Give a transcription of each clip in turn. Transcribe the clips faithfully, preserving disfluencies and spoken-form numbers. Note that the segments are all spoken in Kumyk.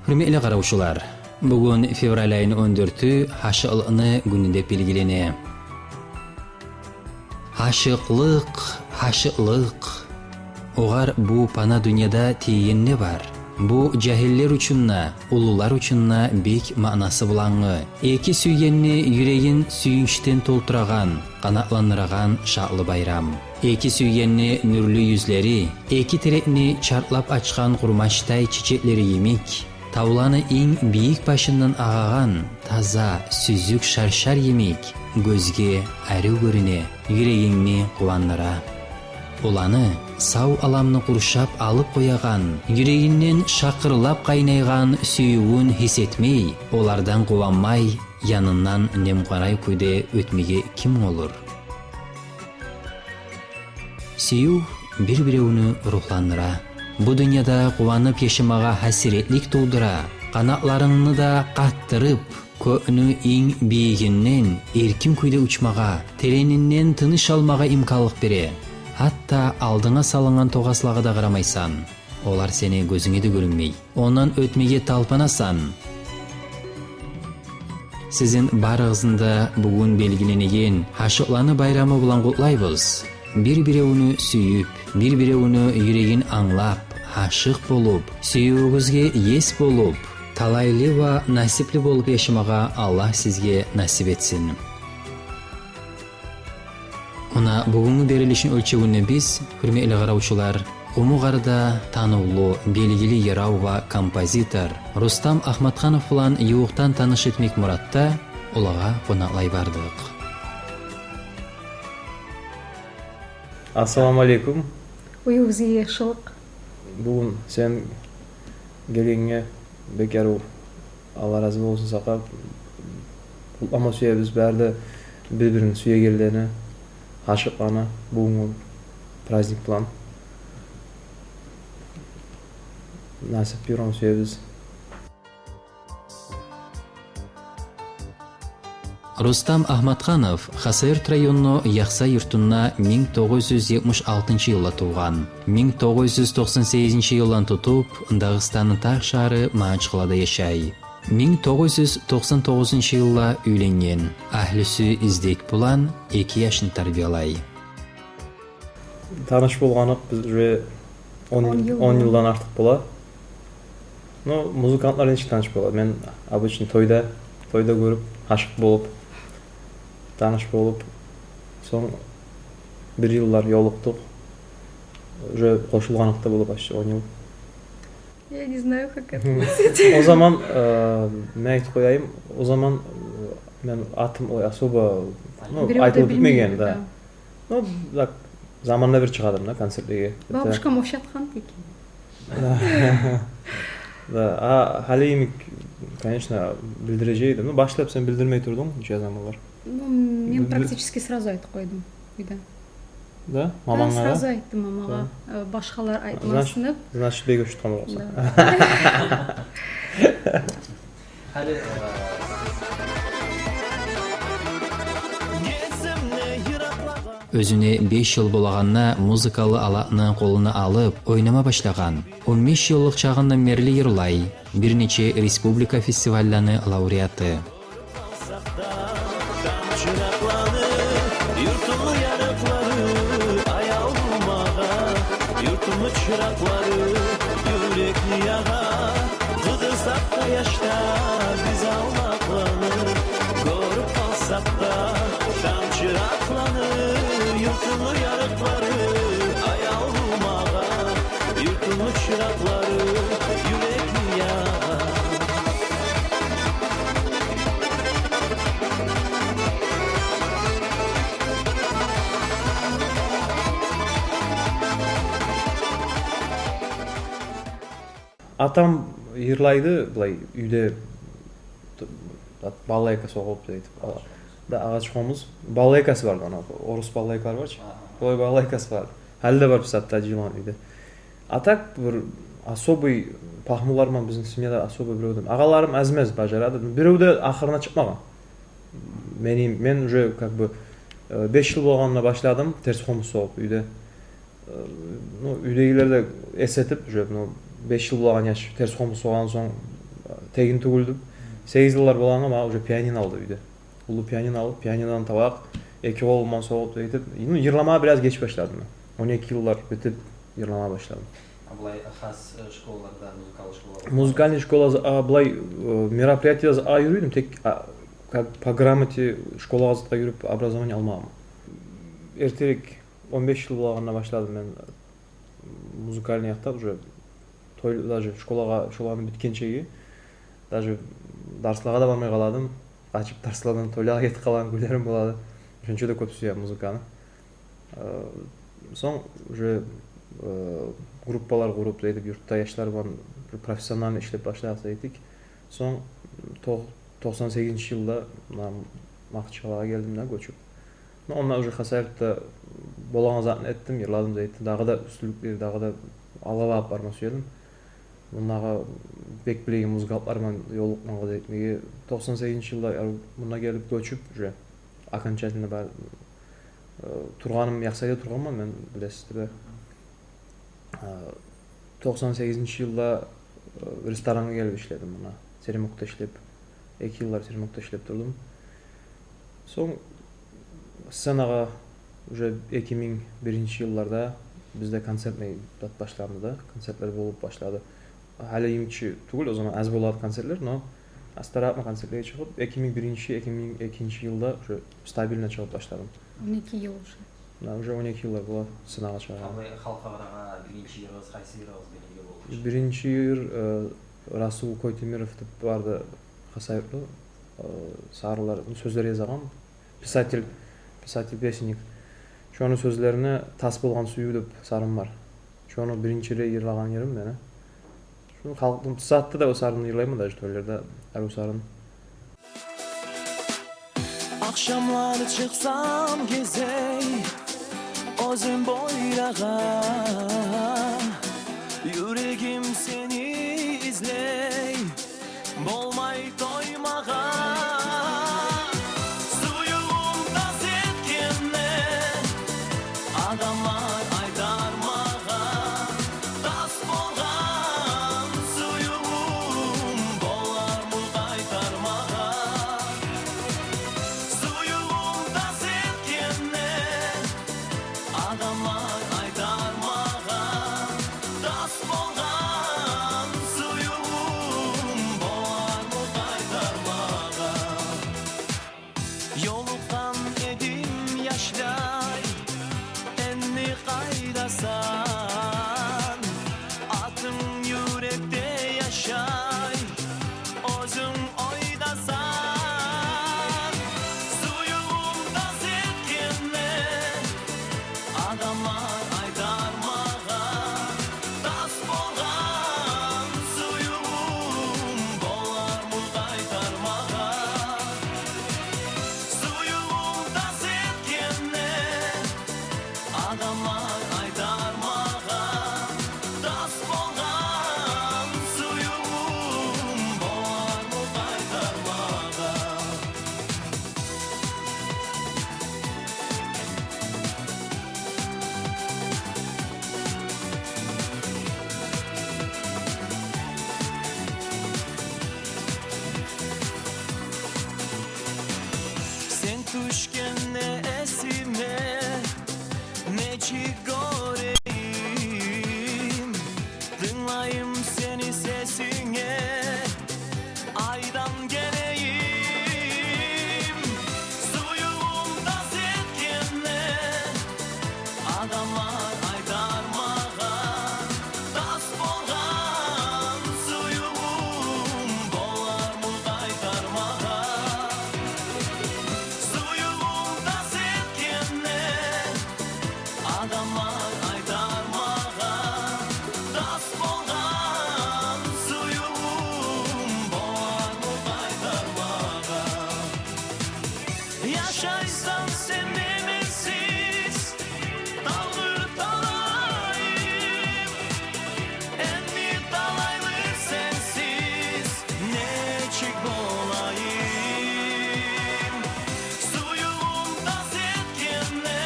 Гьюрметли къаравчулар, бугюн февраль айны он дёртю гьашыкълыкъны гюню деп белгилене. Гьашыкълыкъ, гьашыкълыкъ. Огъар бу пана дюньяда тийген не бар? Бу жагьиллер учун да, уллулар учун да бек маънасы булангъы. Эки сюйгенни юрегин сююнчден толтурагъан, къанатландырагъан шатлы байрам. Эки сюйгенни нюрлю юзлери, эки терекни чартлап ачгъан къурмачдай чечеклери йимик, тавланы инг бийик башындан агъагъан таза, сюзюк шаршар йимик, гёзге арив гёрюне, юрегингни къувандыра. Оланы, сав аламны къуршап алып къоягъан, юрегинден шакъырлап къайнайгъан сюювюн гьис этмей, олардан къуванмай, янындан немгъарай кюйде оьтмеге ким болур? Сююв бир-биревню ругьландыра. Бу дюньяда къуванып яшамагъа гьасиретлик тувдура, къанатларынгны да къатдырып, кёкню инг бийигинден эркин кюйде учмагъа, теренинден тыныш алмагъа имканлыкъ бере. Гьатта алдынга салынгъан тогъаслагъа да къарамайсан. Олар сени гёзюнге де гёрюнмей. Ондан оьтмеге талпынасан. Сизин барыгъызны да бугюн белгиленеген гьашыкъланы байрамы булан къутлайбыз. Бир-биревню сююп, бир-биревню юрегин англап, гьашыкъ болуп, сюювюгюзге ес болуп, талайлы ва насипли болуп яшамагъа Аллагь сизге насип этсин. Муна бугюнгю берилишни оьлчевюнде биз, гьюрметли къаравчулар, къумукъ арада танывлу, белгили йырав ва композитор Рустам Агьматханов булан ювукъдан таныш этмек муратда олагъа къонакълай бардыкъ. Ассаламу алейкум. Уьюгюзге яхшылыкъ. Бугюн сен гелгенге бек ярай. Аллагь рази болсун сагъа. Къутлама сюебиз бары да бир-бирин сюегенлени, гьашыкъланы бугюнгю праздник булан. Насип юрюн сюебиз. Рустам Агьматханов Хасавюрт районну Яхсай юртунда минг тогъуз юз етмиш алтынчы йылда тувгъан. Минг тогъуз юз токъсан сегизинчи йылдан тутуп Дагъыстанны тах шагьары Магьачкъалада яшай. Минг тогъуз юз токъсан тогъузунчу йылда уьйленген. Агьлюсю издек булан эки яшны тарбиялай. Таныш болгъаныкъ биз уже он, он йыл, он йылдан артыкъ бола. Ну, музыкантлар нечик таныш бола? Мен обычный тойда, тойда гёрюп, гьашыкъ болуп, таныш болуп, сонг бир йыллар ёлукъдукъ. Уже къошулгъаныкъ да бола почти он йыл. Я не знаю, как это относится. О заман, э, мен айтып къояйым, о заман, э, мен атым, ой, особо, ну, айтылып билмеген, да. Ну, так, заманда бир чыгъа эдим да концертлеге. Бабушкам ошатгъан экен. Да. Да, а гьали йимик, конечно, билдирежек эдим. Ну, башлап сен билдирмей турдунг, нече заманлар. Ну, мен практически сразу айтып къойдум уьйде. Да? Маманга да? Сразу айттым мамагъа. Да. Э, башгъалар айтмасын деп. Значит, бек ошатгъан боласан. Да. Гьали, э, оьзюне беш йыл болагъанда музыкалы алатны къолуна алып, ойнама башлагъан. Он беш йыллыкъ чагъындан берли йырлай, бир нече республика фестивалланы лауреаты. Тамчыракъланы, юртумну ярыкълары, аяв булмагъа, юртумну чыракълары, юрекни ягъа. Къыдырсакъ да яшда биз авлакъланы, гёрюп къалсакъ да тамчыракъланы, юртумну ярыкълары, аяв булмагъа, юртумну чыракълары, юрекни ягъа. Атам йырлайды, булай, уьйде т-, балалайка согъуп, дейтип. Да, агъач хомуз. Балалайкасы бар, ана, орус балалайкалар бар чы. Аха. Булай балалайкасы бар. Гьали де бар бизде, гьатта жыйылгъан уьйде. А так бир особый пагьмуларман бизин семьяда особый бирев де. Агъаларым аз-маз бажарады. Бирев де ахырына чыкъмагъан. Мен, мен уже как бы, э, беш йыл болгъанда башладым терс хомуз согъуп уьйде. Э, ну, уьйдегилер де эс этип, уже, ну, беш йыл болагъан яш терс хомуз согъагъан сонг, тегин тюгюл деп. Сегиз йыллар болгъанда магъа уже пианино алды уьйде. Уллу пианино алып, пианинодан таба эки къолуман согъуп, этип, ну, йырламагъа бираз геч башладым мен. Он эки йыллар битип, йырламагъа башладым. А булай хас, э, школаларда, музыкальный школаларда? Музыкальный школагъа, а, булай, э, мероприятиелеге юрюй эдим, тек, а, как по грамоте школагъа затгъа юрюп, образование алмагъанман. Эртерек, он беш йыл болгъанда башладым мен музыкальный якъда уже. Той, даже школагъа, школаны битгенчеге, даже дарслагъа да бармай къала эдим. Къачып дарслардан тойлагъа гетип къалгъан гюнлерим бола эди. Шонча да кёп сюе эдим музыканы. Э, сонг уже, э, группалар къуруп, зат этип, юртда яшлар булан профессионально ишлеп башладыкъ, зат этдик. Сонг токъ-, токъсан сегизинчи йылда муна Магьачкъалагъа гелдим де гёчюп. Ну, онда уже Хасавюртда болагъан затны этдим, йырладым, зат этдим. Дагъы да уьстюнлюк берип, дагъы да алгъа багъып барма сюе эдим. Мундагъы бек билеген музыкантлар булан ёлукъмагъа, зат этмеге. Токъсан сегизинчи йылда, э, мунда гелип гёчюп, уже окончательно бар, э, тургъаным Яхсайда тургъанман мен, билесиз де. Э, токъсан сегизинчи йылда, э, ресторангъа гелип ишледим муна. Серемокда ишлеп, эки йыллар Серемокда ишлеп турдум. Сонг сценагъа уже эки минг биринчи йылларда бизде концертный зат башланды да, концертлер болуп башлады. Гьали йимик тюгюл, о заман аз бола эди концертлер, но астаракъ концертлеге чыгъып, эки минг биринчи, эки минг экинчи йылда уже стабильно чыгъып башладым. Он эки йыл уже. Да, уже он эки йыллар бола сценагъа чыгъагъан. Къалай, халкъ арагъа биринчи йырыгъыз, къайсы йырыгъыз биринчи болду? Биринчи йыр, э, Расул Койтемиров деп барды, хасавюртлу, э, сарынлар, сёзлер язагъан писатель, писатель-песенник. Шону сёзлерине «Тас болгъан сююв» деп сарын бар. Шону биринчилей йырлагъан йырым мени. Шону халкъны, бу сагьатда да о сарынны йырлайман, даже тойларда, гьар о сарын. Ахшамлар чыкъсам гезей оьзюм бойлагъа, юрегим сени излей, болмай тоймагъа. Сюювюм тас этгенде адамлар айтар магъа, тас болгъан сюювюм болармы къайтармагъа. Сюювюм тас этгенде адамлар айтар магъа, тас болгъан сюювюм болармы къайтармагъа. Ёлукъгъан эдим яшлай, энни къайдасан? Атынг юрекде яшай, оьзюнг ойдасан. Сюювюм тас этгенде адамлар айтар магъа, тас болгъан сюювюм болармы къайтармагъа. Сюювюм тас этгенде адамлар айтар магъа, тас болгъан сюювюм болармы къайтармагъа. Сен тюшгенде эсиме, нечик гёрейим, тынглайым сени сесинге, айдан гелейим. Сюювюм тас этгенде адамлар айтар магъа, тас болгъан сюювюм болармы къайтармагъа. Сюювюм тас этгенде адамлар айтар магъа, тас болгъан сюювюм болармы къайтармагъа. Яшайсан сен менсиз, талдыр талайым, энни талайлы сенсиз нечик болайым? Сюювюм тас этгенде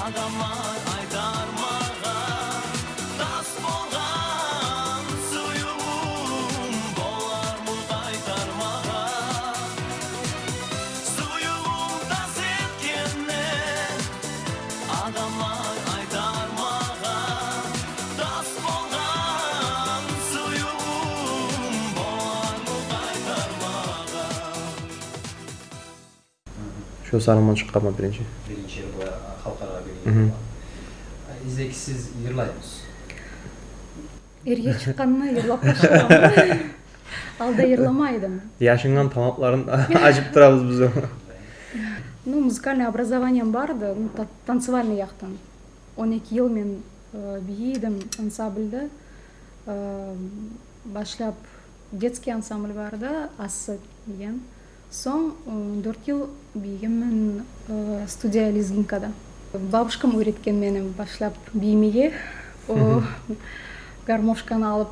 адамлар айтар магъа, тас болгъан сюювюм бо Шо сарынман чыкъгъанман биринчи. Биринчи йылы халкъарагъа биринчи. Мгм. Йылы. Излексиз йырлаймысыз? Эрге чыкъгъанда йырлап башлагъанман. Алда йырламай эдим. Яшынгъан талантларын ачып турабыз биз. Ну, музыкальный образованием бар эди, ну, та-, танцевальный якъдан. Он эки йыл мен, э, бийий эдим ансамбльде. Э, башлап детский ансамбль бар эди, «Ассы» деген. Сонг, э, дёрт йыл бийигенмен, э, студия «Лезгинкада». Бабушкам уьйретген мени башлап бийимеге. О, мгм, гармошканы алып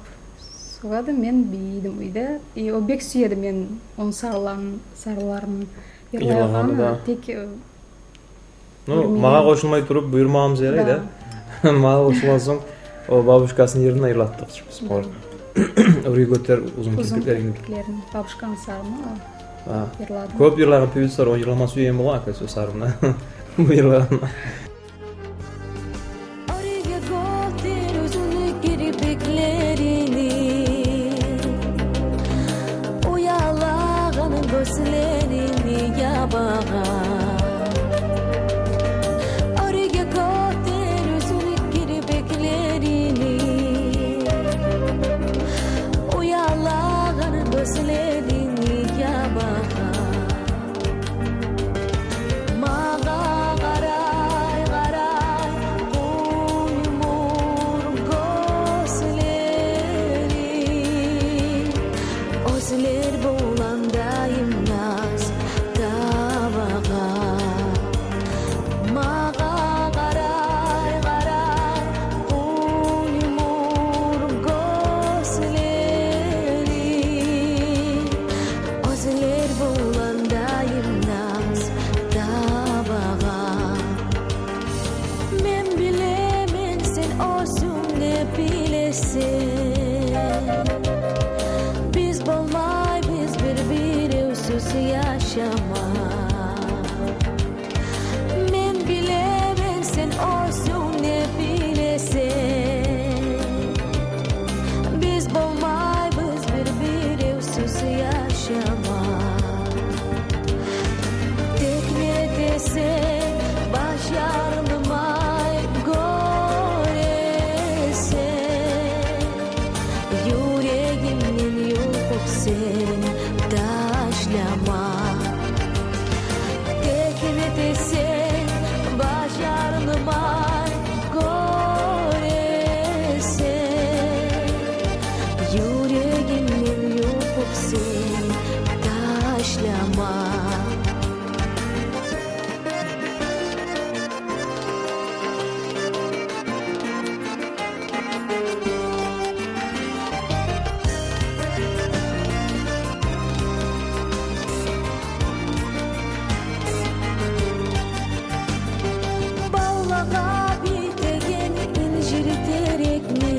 согъа эди, мен бийий эдим уьйде. И о бек сюе эди мен ону сарынларын, сарынларын йырлагъанны. Йырлагъанны да. Тек, э, Ну, магъа къошулмай туруп буюрмагъым ярай да. Да. Магъа къошулгъан сонг, о бабушкасыны йырын йырлатдыкъ чы биз. Да. Уьрей гётер узун кирпиклерин. Узун кирпиклерин. Бабушканы сарыны йырладым. Кёп йырлагъан певицалар, о йырлама сюеген болгъан, оказывается, о сарыны. Бу йырлагъан. Оьрге гётер узун кирпиклерини, уялагъан гёзлерини ябагъа. Оьрге гётер узун кирпиклерини, уялагъан гёзлерини ябагъа. Магъа къарай-къарай къумур гёзлери, оьзлер булан дайым наз табагъа. Магъа къарай-къарай къумур гёзлери, оьзлер булан дайым наз табагъа. Мен билемен, сен оьзюнг де билесен, биз болмайбыз бир-биревсюз яшама. Мен билемен, сен оьзюнг де билесен, биз болмайбыз бир-биревсюз яшама. Тек не этесен, бажарылмай гёресен. Юрегимден юлкъуп сен ташлама. Тек не этесен, бажарылмай гёресен. Юрегимден юлкъуп сен ташлама. Бавлагъа битеген инжир терекни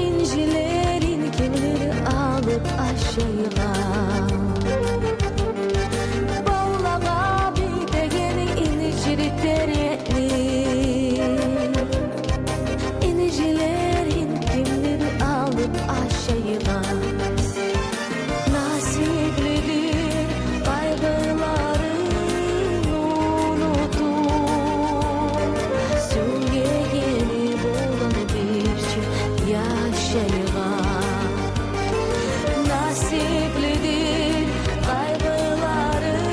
инжилерин кимдир алып ашайгъан. Бавлагъа битеген инжир терекни инжилерин кимдир алып ашайгъан. Насиплидир къайгъыларын унутуп, сюегени булан бирче яшайгъа. Насиплидир къайгъыларын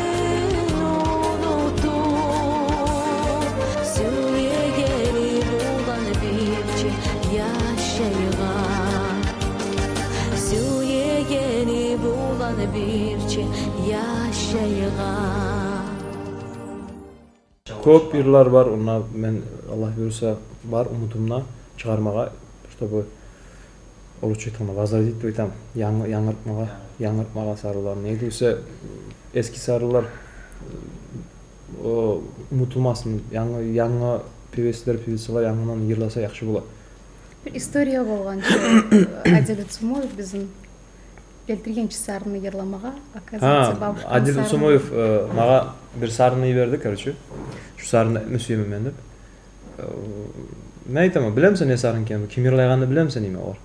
унутуп, сюегени булан бирче яшайгъа. Сюегени булан бирче яшайгъа. Кёп йырлар бар, онда мен, Аллагь буюрса, бар умутумда чыгъармагъа, чтобы, орусча айтгъанда, возродить деп айтаман, янгы-, янгыртмагъа, янгыртмагъа сарынланы. Неге десе, эски сарынлар, о, унутулмасын, янгы, янгы певецлер, певицалар янгыдан йырласа яхшы бола. Бир история болгъан чы, Адил Усумоев бизин гелтирген чи сарынны йырламагъа, оказывается, бабушканы сарыны. Гьа, Адил Усумоев, э, магъа бир сарынны йиберди, короче. Шу сарынны сюемен мен деп. Э, мен айтаман, билемисен не сарын экенин, ким йырлайгъанны билемисен, деймен огъар.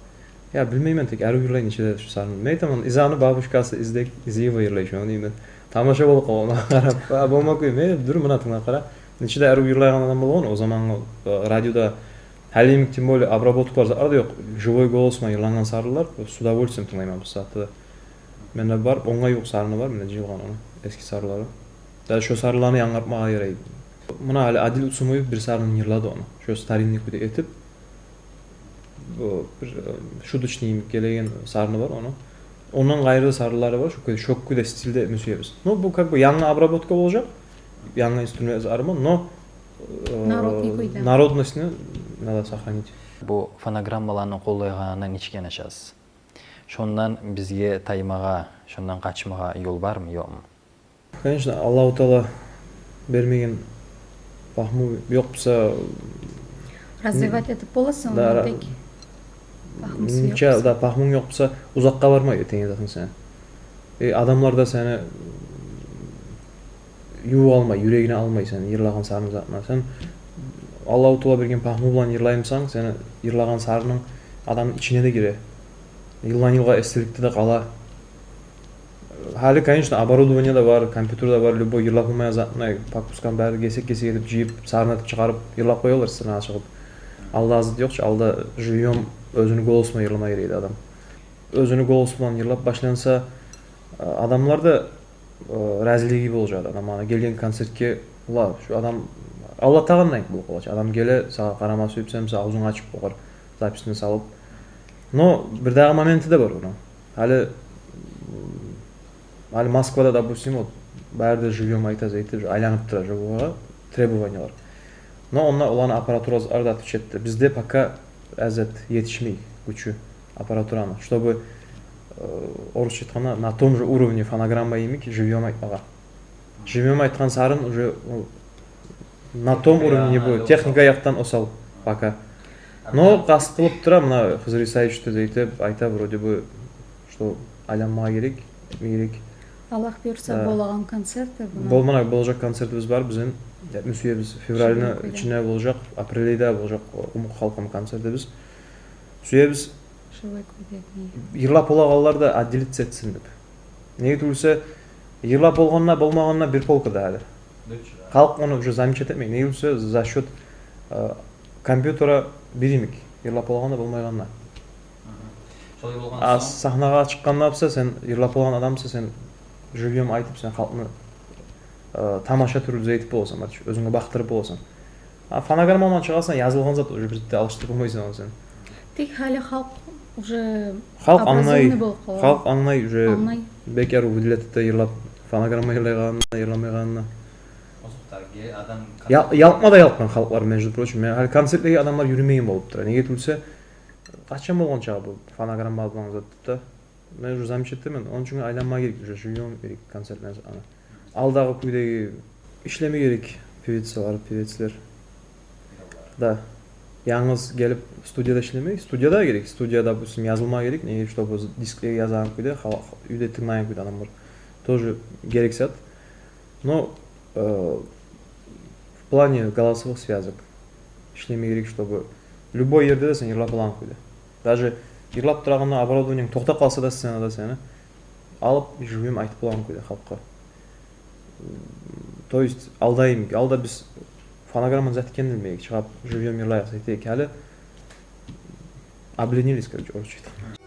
Я, билмеймен, тек арив йырлай нечик де шу сарынны. Мен айтаман, изаны бабушкасы Изде-, Изиева йырлай шону, деймен. Тамаша болуп къалгъан огъар къарап. А, болма кюй, мен дюр муна тынглап къара. Нече де арив йырлайгъан адам болгъан о замангъы, э, радиода. Гьали йимик, тем более, обработкалар затлар да ёкъ. Живой голос булан йырлангъан сарынлар, с удовольствием тынглайман бу сагьатда да. Менде бар, онга ювукъ сарыны бар, менде жыйылгъан ону эски сарынлары. Даже шо сарынланы янгыртмагъа ярай. Муна гьали Адил Усумуев бир сарынын йырлады ону. Шо старинный кюйде этип, бу бир, э, шуточный йимик гелеген сарыны бар ону. Ондан къайры сарынлары бар, шо кюйде, шо кюйде стильде мен сюебиз. Ну, бу как бы янгы обработка болажакъ, янгы инструмент арман, но, э, народный кюйде, народностьну надо сохранить. Бу фонограммаланы къоллайгъанына нечик янашасыз? Шондан бизге таймагъа, шондан къачмагъа ёл бармы, ёкъму? Конечно, Аллагьу Таала бермеген пагьму ёкъ буса, развивать этип боласан, да, ону ра-, тек пагьмусу ёкъ буса. Да, пагьмунг ёкъ буса, узакъгъа бармай этеген затынг сен. Э, адамлар да сени ювукъ алмай, юрегине алмай сени йырлагъан сарынынг затына. Сен Аллагьу Таала берген пагьму булан йырлаймысан, сени йырлагъан сарынынг адамны ичине де гире. Йылдан йылгъа эсделикде де къала. Гьали, конечно, оборудование да бар, компьютер да бар, любой йырлап болмайгъан затны, папкасын бары гесек-гесек этип жыйып, сарын этип чыгъарып, йырлап къоялар сценагъа чыгъып. Алда азыт ёкъ чу, алда живьём оьзюню голосу булан йырлама герек эди адам. Оьзюню голосу булан йырлап башланса, а, адамлар да, а, разилиги болажакъ эди. Адам ана гелген концертге, ла, шу адам алдатагъандай болуп къалажакъ. Адам геле, сагъа къарама сюйсе, сен, мисал, авзунг ачып, огъар записьни салып. Но бирдагъы моменти де бар ону. Гьали, гьали Москвада, допустим, вот, бары да живьём айта, зат эте, айланып тура, жо бугъа требованиялар. Но онда оланы аппаратурасы арда отвечать эте. Бизде пока азат етишмей гючю аппаратураны, чтобы, э, орусча айтгъанда, на том же уровне фонограмма йимик живьём айтмагъа. Живьём айтгъан сарын уже, ну, на том уровне не будет. Техника якъдан осал пока. Но къаст къылып тура, муна Хизри Исаевич де зат этип айта, вроде бы, что айланмагъа герек, этме герек. Аллагь буюрса, болагъан концерти, муна болажакъ концертибиз бар бизин. Этме сюебиз, февральны ичинде болажакъ, апрель айда болажакъ къумукъ халкъны концертибиз. Сюебиз. Шолай кюйде этмеге. Йырлап болагъанлар да отделиться этсин деп. Неге тюгюлсе, йырлап болгъанда, болмагъанда бир полкада гьали. Халкъ ону уже замечать этмей. Неге тюгюлсе, за счёт, э, компьютера бир йимик, йырлап болгъанда, болмайгъанда. Шолай болгъан сонг, сагьнагъа чыкъгъанда буса, сен йырлап болгъан адам буса, сен живьём айтып, сен халкъны, э, тамаша тюрлю зат этип боласан, барчы, оьзюнге бакъдырып боласан. А фонограмма булан чыгъасан, язылгъан зат уже, бир де алышдырып болмайсан ону сен. Тек гьали халкъ уже, халкъ англай, образованный болуп къала. Халкъ англай уже. Англай. Бек арив выделять эте йырлап, фонограмма йырлайгъанына, йырламайгъанына. Озокъда, гьали адам... Я-, ялкъма да ялкъгъан халкълар, между прочим. Мен гьали концертлеге адамлар юрюмейген болуп тура. Неге тюгюлсе, къачан болгъан чакъы бу фонограмма булан зат да? Мен уже замечать этемен, ону учун айланма герек, уже живьём герек концертлер ана. Алдагъы кюйдеги ишлеме герек певицалар, певецлер. Да. Янгыз гелип студияда ишлемей, студияда герек, студияда, допустим, язылма герек, неге, чтобы дисклеге язагъан кюйде, хала-, уьйде тынглагъан кюйде адамлар. Тоже герек зат. Но, э, в плане голосовых связок ишлеме герек, чтобы любой ерде де сен йырлап болагъан кюйде. Даже йырлап турагъанда оборудованиянг токътап къалса да, сценада сени алып, живьём айтып болагъан кюйде халкъгъа. То есть, алдайым, алда биз фонограмма зат экенни билмей эдик, чыгъып, живьём йырлайыкъ, зат этейик, гьали обленились, короче, орусча айтгъанда.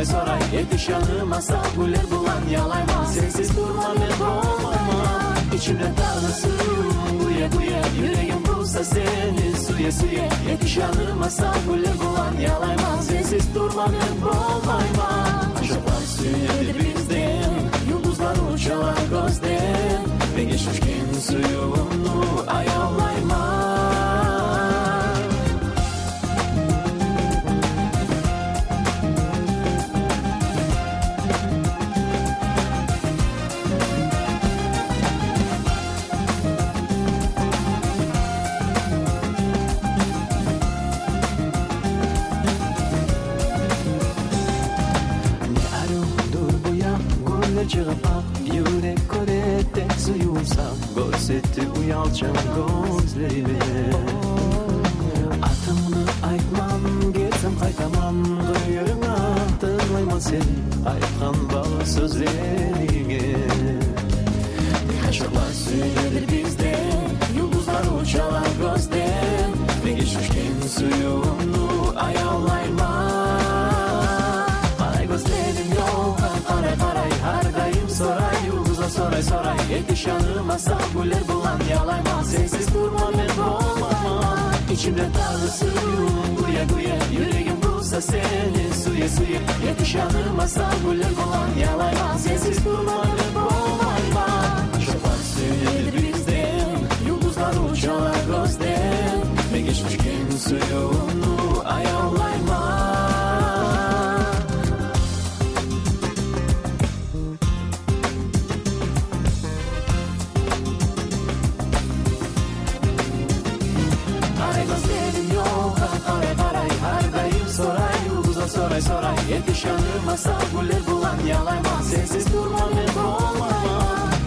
Сорай, етиш яныма, сав гюллер булан ялайма. Сенсиз турма мен болмайма. Ичимде дагъы сююв гюе-гюе, юрегим буса сени сюе-сюе. Етиш яныма, сав гюллер булан ялайма. Сенсиз турма мен болмайма. Къушакълар сююнеди бизден, юлдузлар учалар гёзден. Мен геч тюшген сюювюмню аявлайма. Не арив дюр бу якъ, гюллер чыгъып акъ, юрек гёре тек сюювюм сав. Гёрсетди уялчан гёзлериме. Атынгны айтман, гетсем къайтаман, къыйырынга тынглайман сени айтгъан балы сёзлеринге. Къушакълар сююнедир бизден, юлдузлар учалар гёзден. Мен геч тюшген сюювюмню аявлайма. Къарай гёзлеринг ёлгъа къарай-къарай, гьар дайым сорай, юлдузлар сорай-сорай. Етиш яныма, сав гюллер булан ялайма. Сенсиз турма мен болмайма. Ичимде дагъы сююв гюе-гюе, юрегим буса сени сюе-сюе. Етиш яныма, сав гюллер булан ялайма. Сенсиз турма мен болмайма. Къушакълар сююнедир бизден, юлдузлар учалар гёзден. Мен геч тюшген сюювюмню аявлайма. Къарай гёзлеринг ёлгъа къарай-къарай, гьар дайым сорай, юлдузлар сорай-сорай. Етиш яныма, сав гюллер булан ялайма. Сенсиз турма мен болмайма.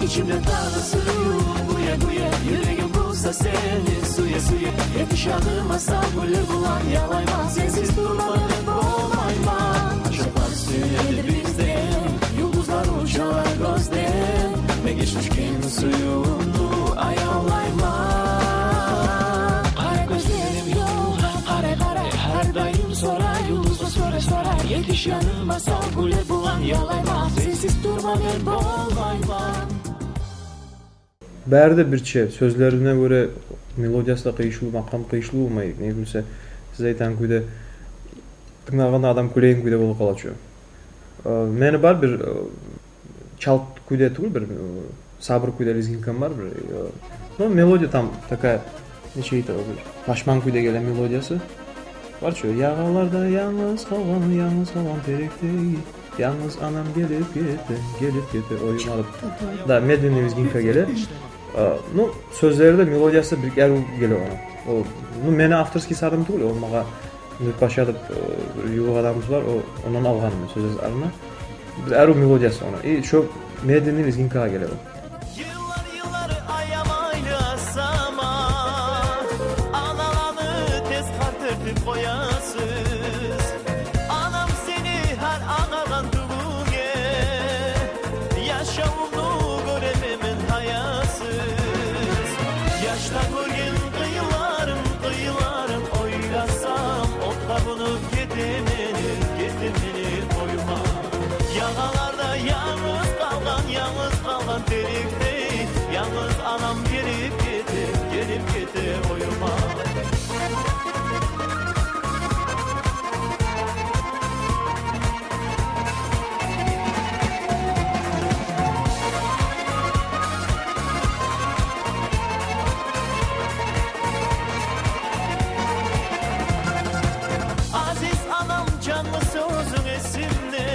Ичимде дагъы сююв гюе-гюе, юрегим буса сени сюе-сюе. Етиш яныма, сав гюллер булан ялайма. Сенсиз турма мен болмайма. Къушакълар сююнедир бизден, юлдузлар учалар гёзден. Мен геч тюшген сюювюмню аявлайма. Къарай гёзлеринг ёлгъа къарай-къарай, гьар дайым сорай, юлдузлар сорай-сорай. Етиш яныма, сав гюллер булан ялайма. Сенсиз турма мен болмайма. Бары да бирче, сёзлерине гёре мелодиясы да къыйышывлу, макъам къыйышывлу болмай. Неге десе, сиз айтагъан кюйде, тынглагъанда адам кюлеген кюйде болуп къала чы. Э, мени бар бир, э, чалт кюйде тюгюл, бир, э, сабур кюйде лезгинкам бар бир, э, ну, мелодия там такая, нече эте, бир пашман кюйде геле мелодиясы. Бар чы, ягъаларда янгыз къалгъан, янгыз къалгъан терекдей. Янгыз анам гелип гете, гелип гете оюма деп. Да, медленный лезгинка геле. А, ну, сёзлери де, мелодиясы бир арив геле огъар. О, ну, мени авторский сарыным тюгюл, о магъа Нурпаша деп, э, ювукъ адамыбыз бар, о, ондан алгъанман мен сёз язарына. Бир арив мелодиясы ону. И шо медленный лезгинкагъа геле о. Йыллар, йыллар аямайлы асама, аналаны тез къарт этип къоясыз. Анам, сени гьар агъаргъан тюгюнге, яшавумну гёремен мен гьаясыз. Яшда гёрген къыйынларым, къыйынларым, ойласам, отгъа бунуп гетемен, гетемен оюма. Ягъаларда янгыз къалгъан, янгыз къалгъан терекдей, янгыз анам гелип гете, гелип гете оюма. Азиз анам, жанлы сёзюнг эсимде,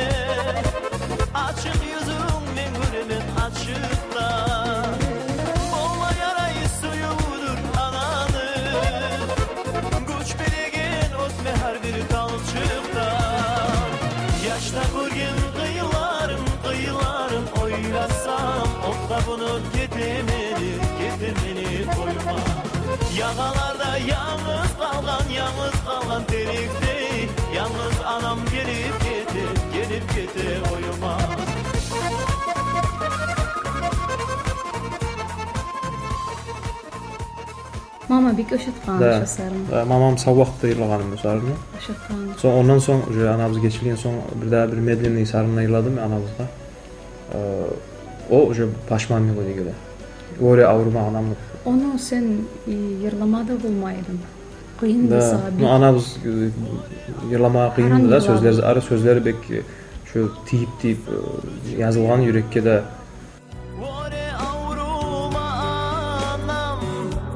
ачыкъ юзюнг мен гёремен ачыкъда. Болма ярай сюювдюр ананы, гюч береген отме гьар бир талчыкъда. Яшда гёрген къыйынларым, къыйынларым, ойласам, отгъа бунуп гетемен, гетемен оюма. Ягъаларда янгыз къалгъан, янгыз къалгъан терекдей, янгыз анам гелип гете, гелип гете оюма. Мама бек ошатгъан шу сарынны. Да, мамам сав вакътиде йырлагъаным бу сарынны. Ошатгъан. Сонг, ондан сонг, уже анабыз гечинген сонг, бир дагъы бир медленный сарынны йырладым анабызгъа. Э, о уже пашман мелодия геле. Горе аврума, анам деп. Ону сен, э, йырлама да болмай эдинг. Къыйын да сагъа бек. Ну, анабыз, э, йырламагъа къыйын да, сёзлери, ары сёзлери бек, э, шу тийип-тийип, э, язылгъан юрекге де. Горе аврума, анам,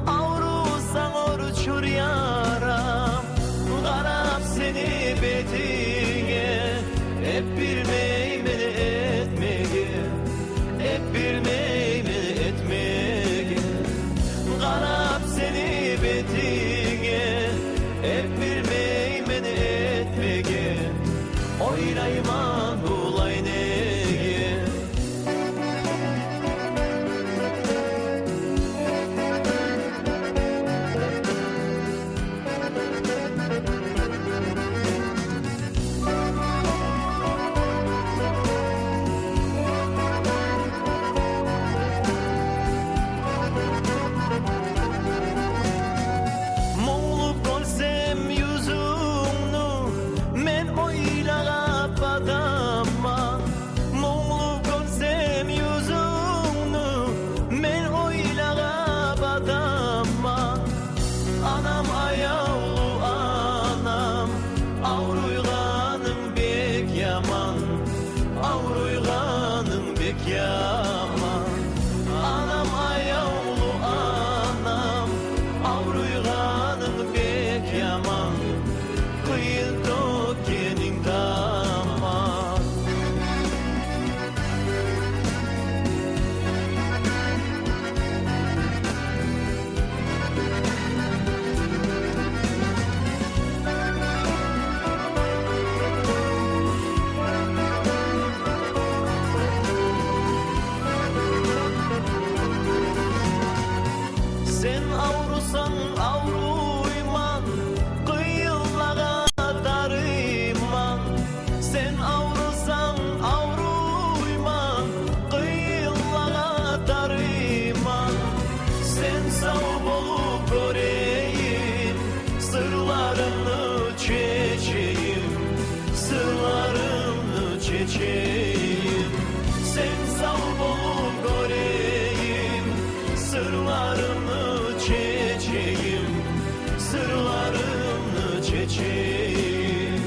аврусанг, орчур ярам. Къарап сени бетинге, эп билмеймен этмеге, эп билмеймен этмеге. Къарап сени бетинге, эп билмеймен этмеге. Ойлайман, булай неге? Мунглуп гёрсем юзюнгню, мен ойлагъа батаман. Мунглуп гёрсем юзюнгню, мен ойлагъа батаман. Анам, аявлу анам, авруйгъанынг бек яман, авруйгъанынг бек яман. Анам, аявлу анам, авруйгъанынг бек яман. Къыйын тёкгенинг таман. Сен аврусанг, авруйман, къыйынлагъа тарыйман. Сен аврусанг, авруйман, къыйынлагъа тарыйман. Сен сав болуп гёрейим, сырларымны чечейим, сырларымны чечейим. Сен сав болуп гёрейим, сырларымны чечейим, сырларымны чечейим.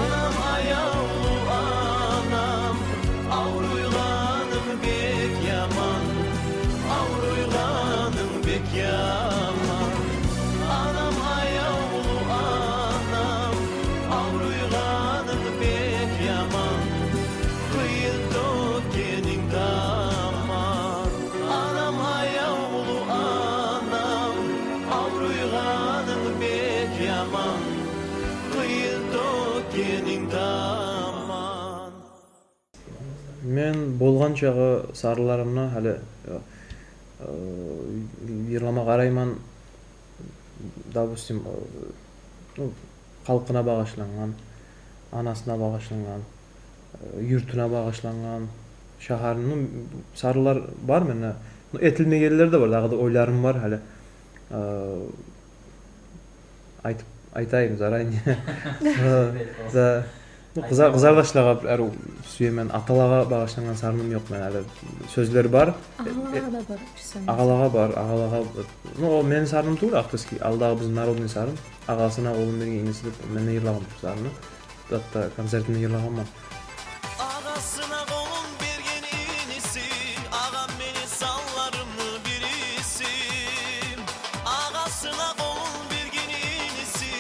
Анам, аявлу анам, авруйгъанынг бек яман, авруйгъанынг бек яман. Анам, аявлу анам, авруйгъанынг бек яман, къыйын тёкгенинг таман. Анам, аявлу анам, авруйгъанынг бек яман, къыйын тёкгенинг таман. Мен болгъан чакъы сарынларымны гьали, э, э, йырлама къарайман, допустим, э, ну, халкъына багъышлангъан, анасына багъышлангъан, э, юртуна багъышлангъан, шагьарны, ну, сарынлар бар менде. Ну, этилмегенлер де бар, дагъы да ойларым бар гьали. Э, айтып, айтайым заранее. Э, за-, ну, къызар-, къызардашлагъа бир арив сюемен, аталагъа багъышлангъан сарыным ёкъ менде гьали. Сёзлер бар. Агъалагъа да бар, сен. Агъалагъа бар, агъалагъа, ну, о мени сарыным тюгюл, авторский, алдагъы бизин народный сарын. Агъасына къолун берген инеси деп, мен де йырлагъан бу сарынны. Гьатта концертимде йырлагъанман. Агъасына къолун берген инеси, агъам мени санларымны бириси. Агъасына къолун берген инеси,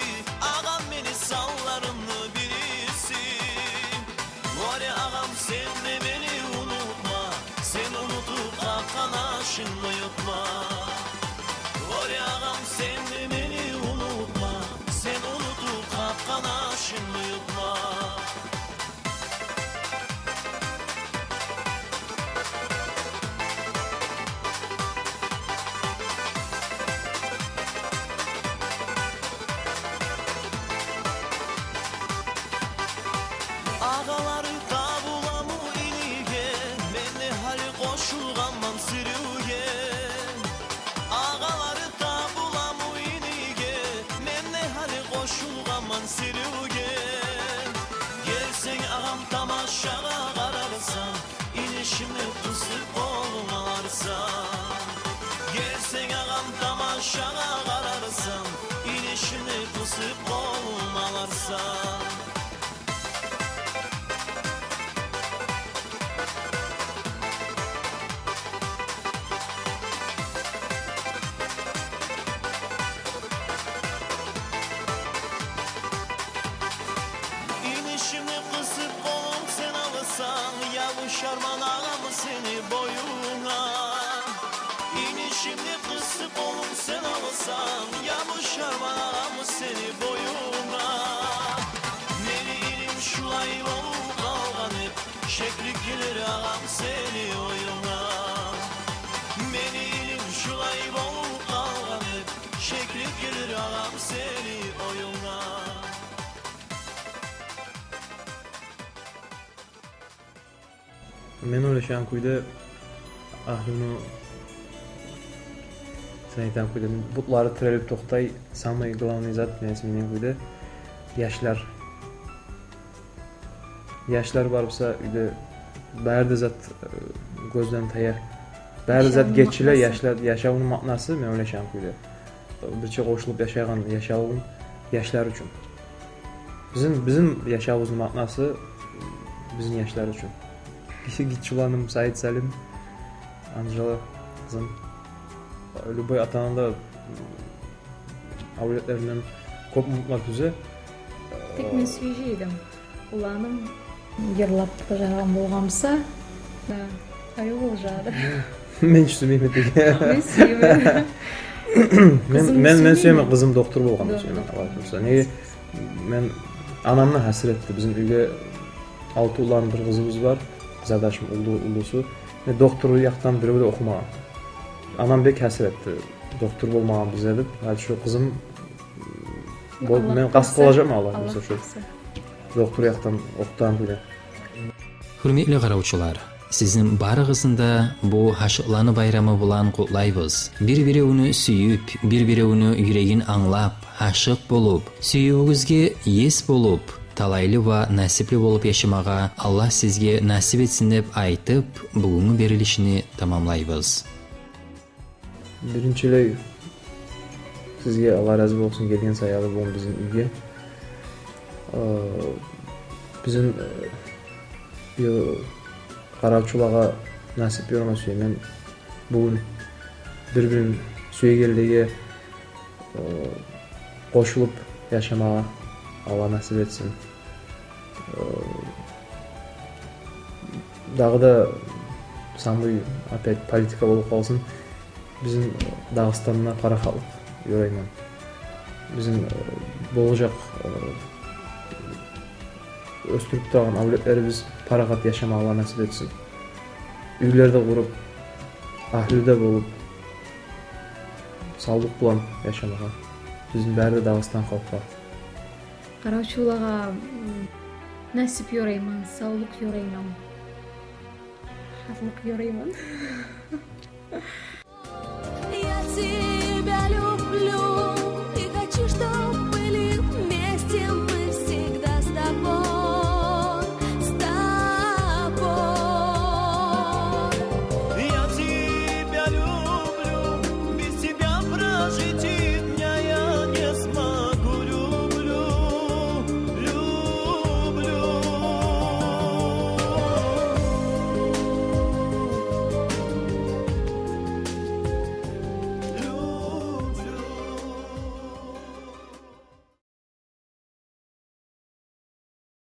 агъам мени санларымны бириси. Вари, агъам, сен де мени унутма, сен унутуп къатгъан ашынгны ютма. Вари, агъам, сен де мени унутма, сен унутуп къатгъан ашынгны ютма. Шагъа къарарсан, инишимни къысып къолум аларсан. Инишимни къысып къолум сен алсанг, ябушарман, агъам, сени боюнга. Инишимни къысып къолум сен алсанг, ябушарман, агъам, сени боюнга. Мени илим шулай болуп къалгъан эди, шеклик гелир, агъам, сени оюнга. Мени илим шулай болуп къалгъан эди, шеклик гелир, агъам, сени оюнга. Мен ойлашагъан кюйде, агьлюню, сен айтагъан кюйде, бутлары тирелип токътай, самый главный зат, мен сюеген кюйде, яшлар. Яшлар бар буса, уьйде бары да зат, э, гёзден тая. Бары зат гечиле, яшлар, яшавну маънасы, мен ойлашагъан кюйде. Бирче къошулуп яшайгъан яшавунг яшлар учун. Бизин, бизин яшавубузну маънасы бизин яшлар учун. Гиччи уланым Саид Салим, Анжела къызым. Любой ата-ана да авлетлеринден кёп умутлар тюзе. Тек мен сюежек эдим, уланым йырлап бажаргъан болгъан буса. Да, аю болажакъ эди. Мен чи сюймеймен тек. Мен сюемен. Мен, мен сюемен къызым доктор болгъанны, сюемен, Аллагь буюрса. Неге, мен анамны гьасиретти. Бизин уьйге алты улан, бир къызыбыз бар. Къызардашым уллу, уллусу. Э, доктор якъдан бирев де охумагъан. Анам бек гьасиретти. Доктор болмагъан бизде деп. Гьали шо къызым бол-, мен къаст къылажакъман, Аллагь буюрса, шо доктор якъдан охутагъан кюйде. Гьюрметли къаравчулар, сизин барыгъызны да бу гьашыкъланы байрамы булан къутлайбыз. Бир-биревню сююп, бир-биревню юрегин англап, гьашыкъ болуп, сюювюгюзге ес болуп, талайлы ва насипли болуп яшамагъа Аллагь сизге насип этсин деп айтып, бугюнгю берилишни тамамлайбыз. Биринчилей, сизге Аллагь рази болсун, гелген саялы бугюн бизин уьйге. Э, бизин, э, ю-, къаравчулагъа насип ёрама сюемен бугюн бир-бирин сюегенлеге, э, къошулуп яшамагъа Аллагь насип этсин. Э, дагъы да самый опять политика болуп къалсын. Бизин Дагъыстанда парахатлыкъ ёрайман. Бизин, э, болажакъ, э, оьсдюрюп турагъан авлетлерибиз парахат яшамагъа Аллагь насип этсин. Уьйлер де къуруп, агьлю де болуп, савлукъ булан яшамагъа бизин бары да Дагъыстан халкъгъа. Къаравчулагъа, м, насип ёрайман, савлукъ ёрайман, шатлыкъ ёрайман.